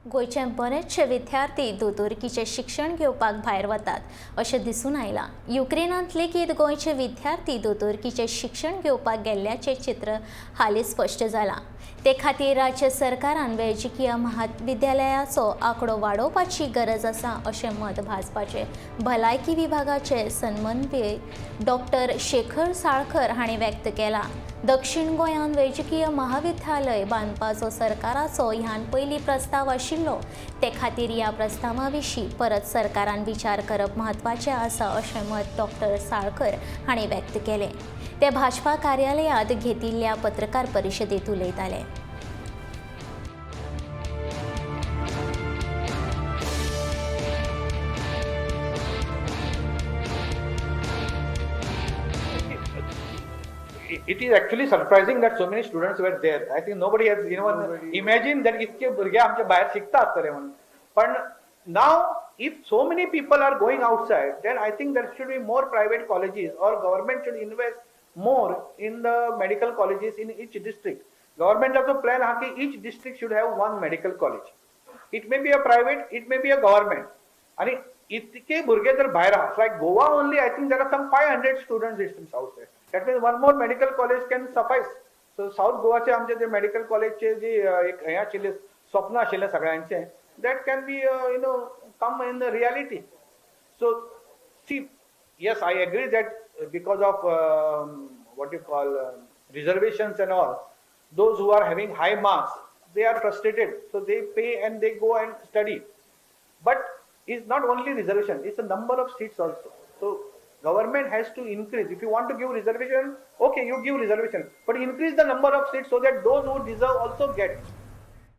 गोंयचे बरेचशे विद्यार्थी दोतोरकीचें शिक्षण घेवपाक भायर वतात अशें दिसून आयलां. युक्रेनांत लेगीत गोंयचे विद्यार्थी दोतोरकीचें शिक्षण घेवपाक गेल्ल्याचें चित्र हालींच स्पश्ट जालां. ते खातीर राज्य सरकारान वैजकीय महाविद्यालयाचो आंकडो वाडोवपाची गरज आसा अशें मत भाजपाचे भलायकी विभागाचे समन्वय डॉक्टर शेखर साळकर हांणी व्यक्त केलां. दक्षिण गोंयांत वैजकीय महाविद्यालय बांदपाचो सरकाराचो ह्यान पयलीं प्रस्ताव आशिल्लो. ते खातीर ह्या प्रस्तावा विशीं परत सरकारान विचार करप म्हत्वाचें आसा अशें मत डॉक्टर साळकर हांणी व्यक्त केलें. ते भाजपा कार्यालयांत घेतिल्ल्या पत्रकार परिशदेंत उलयताले. It is actually surprising that so many students were there. I think nobody has even imagined that इतके भुरगे आमचे भायर शिकता आसतले म्हणून. पण now if so many people are going outside, then I think there should be more private colleges or government should invest more in the medical colleges in each district. गव्हर्नमेंटाचो plan आहा की each district should have one medical college. It may be a private, it may be a government. आणि इतके भुरगे जर भायर आहा, like Goa only, I think there are some 500 students it outside. That means one more medical college can suffice. So south गोवाचे आमचे जे medical कॉलेजचे जे एक हें आशिल्लें, स्वप्न आशिल्लें सगळ्यांचें, that can be come in the reality. So see, yes, I agree that because of what you call reservations and all, those who are having high marks, they are frustrated. So they pay and they go and study. But it's not only reservation, it's a number of seats also. So government has to increase. If you want to give reservation, okay, you give reservation. But increase the number of seats so that those who deserve also get.